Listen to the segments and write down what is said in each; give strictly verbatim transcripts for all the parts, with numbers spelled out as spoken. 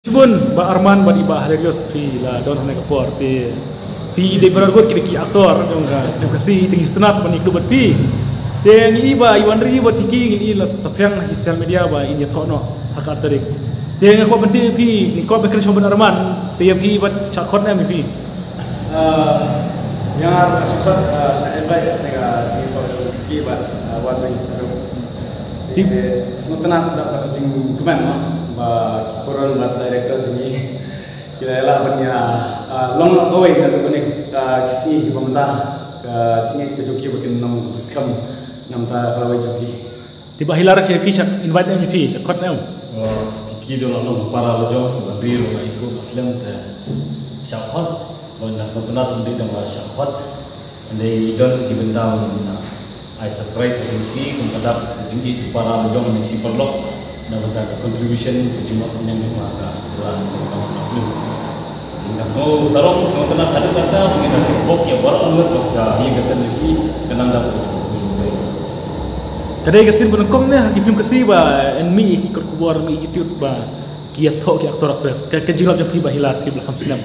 Bun, Bah Arman bad i Bah Hilarious phi la don hangne ka por te. Phi dei baroh ki dei ki actor jong ka, jong ka Khasi te ngi sngewtynnat ban ïakduh bad phi. Te ngi i ba i Wanri bad Kiki ngi i la saphriang ha social media ba in ïathoh noh ha ka artylli. Te nga kwah ban tip phi, ngi kwah ban kren shwa Bah Arman, te ïa phi bad shah khot ne em phi. Ah, ïa nga ruh ka sngewtynnat, ah, sha invite ne ka jingïathoh jong Kiki bad, ah, Wanri ruh. Tip. Te sngewtynnat da ka jingkmen ma ba ki paron bad director jong ngi ki la ïaleh ban ïa, ah, long noh kawei na kane, ah, ki sngi kiba mynta, ka jingïeit ka jong ki ba kin long kaba skhem na bynta ka lawei jong ki. Te Bah Hilar, sha phi sha invite ne em phi, sha khot ne em? Oh, Kiki dei la long para la jong, Wanri ruh la ïathuh ba slem te sha khot. Ba nga sngewtynnat Wanri tang ba sha khot. Ynda i don ki bynta ba ngin sa ai surprise ha ka sngi, kumta da ka jingïeit ki para la jong ne shi paralok na bynta ka contribution ka jingnoh synñiang jong nga ha ka jylla jong ka film. Nga sngew sarong sngewtynnat haduh katta ba ngin da bok ïa baroh ngut ba ka ïing ka sem jong ki ka nang da ka jingnoh jong ka. Ka dei ka sien ba nyngkong ne ha ki film Khasi ba yn mih ïa ki kot khubor, mih ïa ki tiut ba ki ïathoh ki actor actress. Ka, ka jinglap jong phi Bah Hilar, phi ba la kham snem.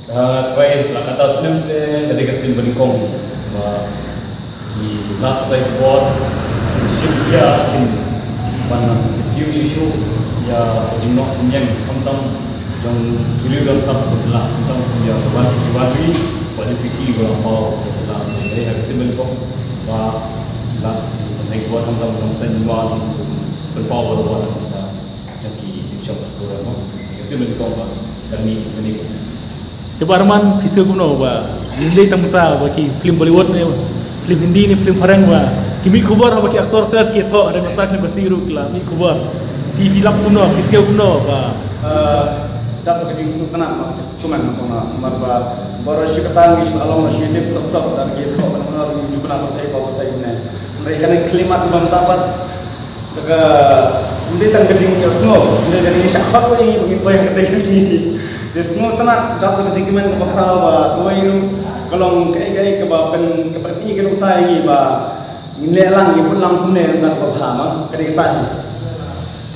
Ah, trai la kata snem te ka dei ka sien ba nyngkong ba ki la kata khubor ki shim khia kin ban nang tip shuh shuh ïa ka jingnoh synñiang khamtam jong ki riew don sap ka jylla khamtam ïa ka Wan, Wanri bad ïa Kiki ba la paw ka jylla. Ka dei ka sien ba nyngkong ba la kata khubor khamtam nang seng ba ban paw ba la wan khamtam. Jong ki dim shop pura mo. Ka sien ba nyngkong ba kane kane. Te Bah Arman, phi sngew kumno ba ngin leit tang mynta ba ki film Bollywood ne film Hindi ne film phareng ba ki mih khubor ba ki actor actress ki thoh, hynrei mynta kane ka Khasi ruh ki la mih khubor. Phi, phi lap kumno, phi sngew kumno ba? Ah, dap ka jingsngewtynnat ma, just kumno kumno, namar ba baroh shi katta ngi shu la long shu tip sop sop da ki thoh ba ngi ju kynnoh ba thei ba thei ne. Hynrei kane ka film ba mynta pat Te ka, ym dei tang ka jingïasngew, ym dei tang ka jingshah khot ïa ngi ba ngin poi ha katei ka sngi. Te sngewtynnat dap da ka jingkmen kaba khraw ba kawei ruh ka long kaei kaei kaba pyn, kaba pyni ka nuksa ïa ngi ba ngin leh lang, ngin pynlang kumne nangta kaba bha ma, ka dei kata hi.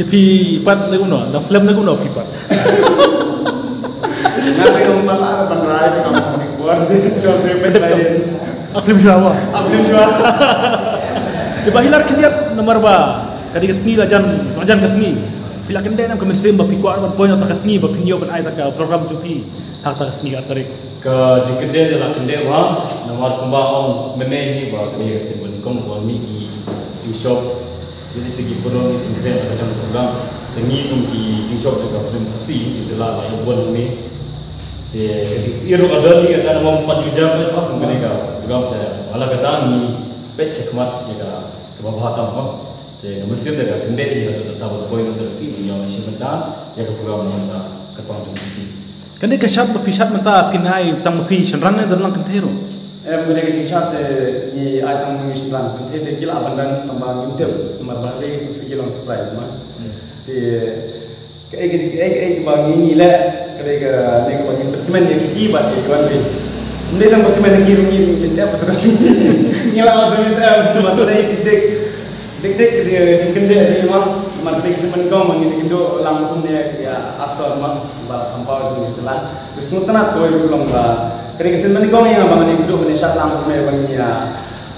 Te phi pat lei kumno, dang slem lei kumno phi pat? Nga te ngam pat lah ban rai, ngam pat rai. Joseph Peter. Aklim shwa ba. Aklim shwa. Te Bah Hilar khyndiat namar ba ka dei ka sngi la jan, la jan ka sngi. Phi la kyndit ne em ka mynsiem ba phi kwah ban poi na kata ka sngi ba phin ïoh ban ai kata ka program jong phi ha kata ka sngi ar tarik? Ka jingkyndit la kyndit ba namar kumba ong mynne hi ba ka dei ka sien ba nyngkong ba ngi i shop. Ïa ki shisha ki paw ngi pynkhreh ka jong ka program. Te ngi kum ki jingshop jong ka film Khasi, ki jylla la ïa bun hangne. Te ka jingsngewsih ruh ka don hi kata namar ym pat ju jan ba kum kane ka program te. Hala kata ngi peit shakhmat ïa ka kaba bha tam ba. Te ka mynsiem te ka kyndit ïa ka ta ba poi nangta ka sngi ngi ïa shim bynta ïa ka program nangta ka pang jong ki. Kane ka shad ba phi shad mynta phin ai tang ma phi shynrang ne don lang kynthei ruh? Em, kane ka jingshad te ngi ai tang ma ngi shynrang, kynthei te ki lah ban don tang ba ngim tip namar ba dei ka sngi long surprise ma. Yes. Te kaei kaei kaei ba ngi ngi leh ka dei kane kaba ngin pynkmen ïa ki ki bad ïa ki ban ri. Ym dei tang ba kmen ïa ki ruh ngi ngi step to ka sngi. Ngi lah ban step namar dei ki dik. Dik dik ka jingkyndit jong ngi ma, man ka dei ka sien ba nyngkong ba ngin ïakynduh lang kumne ïa actor ma ba la kham paw jong ngi sha la. Te sngewtynnat kawei ruh long ba ka dei ka sien ba nyngkong ïa nga ba ngan ïakynduh ban ïashad lang kumne ba ngin ïa,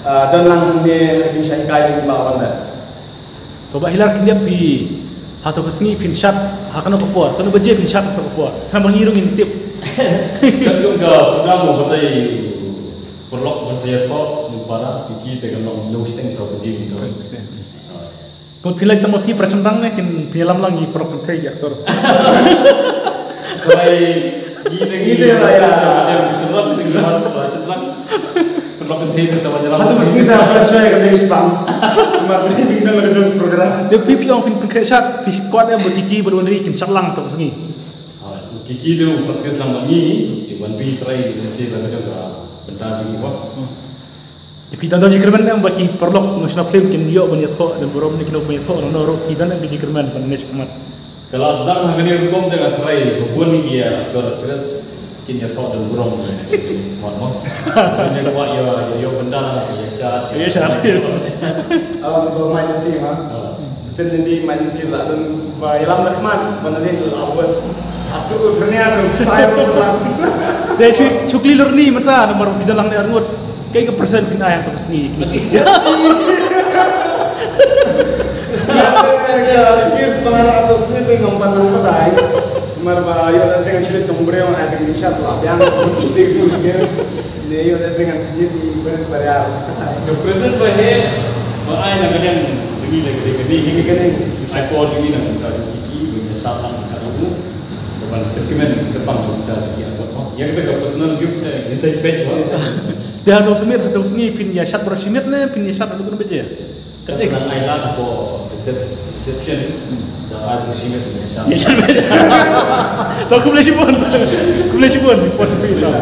ah, don lang kumne ha ka jingshah hikai jong ngi ba wan da. To Bah Hilar khyndiat phi ha to ka sngi phin shad ha kano ka por, kano baje phin shad ha to ka por. Khnang ba ngi ruh ngin tip. Katkum ka program ba batai Paralok ban sa ïathoh, ngi para, ki ki te kan long nong steng ka jing to. Ko phi lek tang ma phi para shynrang ne kin phi lam lang i paralok kynthei ki actor. Kai i ne ngi te la ya. Shynrang, shynrang, shynrang. Paralok kynthei te sa wan ïalam. Hatu mesti dah para shai ka dei shynrang. Mar ni bi kita la ka jong program. Te phi phi ong phin phin khreh shad, phi kwah ne ba ki ki ba wan ri kin shad lang to ka sngi. Ah, ki ki dei u practice lang ma ngi, i wan pi trai i mesti ba ka jong ka bynta jong i ba. Ki phi dang dang jingkyrmen em ba ki paralok National Film kin ïoh ban ïathoh don burom ne kin ïoh ban ïathoh na ruh ki dang dang jingkyrmen ban neh khmat. Ka la sdang ha kane rukom te nga trai ba bun ki actor actress kin ïathoh don burom ne kin ïoh khmat mo. Kin ïoh khmat ïa ïa ïoh bynta na ïa sha ïa sha. Alam ba mai nanti ma. Tin nanti mai nanti la don ba ïalam da khmat ba nanti la buat. Su thania tu sai ro lam. Te shu shu kli lor ni mynta namar phi da lang ne arngut. Kai ka percent phin ai hangto ka sngi. Gift para tu sini tu ngam pandang patai. Mar ba yo da sing chili tong breu ai tu shat la biang. Dik tu dik. Ne yo da sing an jit ni ber ber ya. Ka present ba he ba ai na ka dang demi da ka dang demi he ka dang. Ai por jong ngi na ka tiki ba ngi sap lang ka ruh. Ka ban kyrkmen kyrpang ka ta jong ngi. Ïa kata ka personal gift ta ngi sai pet. Te hato ka sngi, hato ka sngi phin ïa shat baroh shi miet ne phin ïa shat haduh kano baje? Ka dei ka nang ai lad hapoh recep-, reception. Da ai baroh shi miet ngi ïa shat. Ïa shat. To khublei shibun. Khublei shibun. Khublei shibun.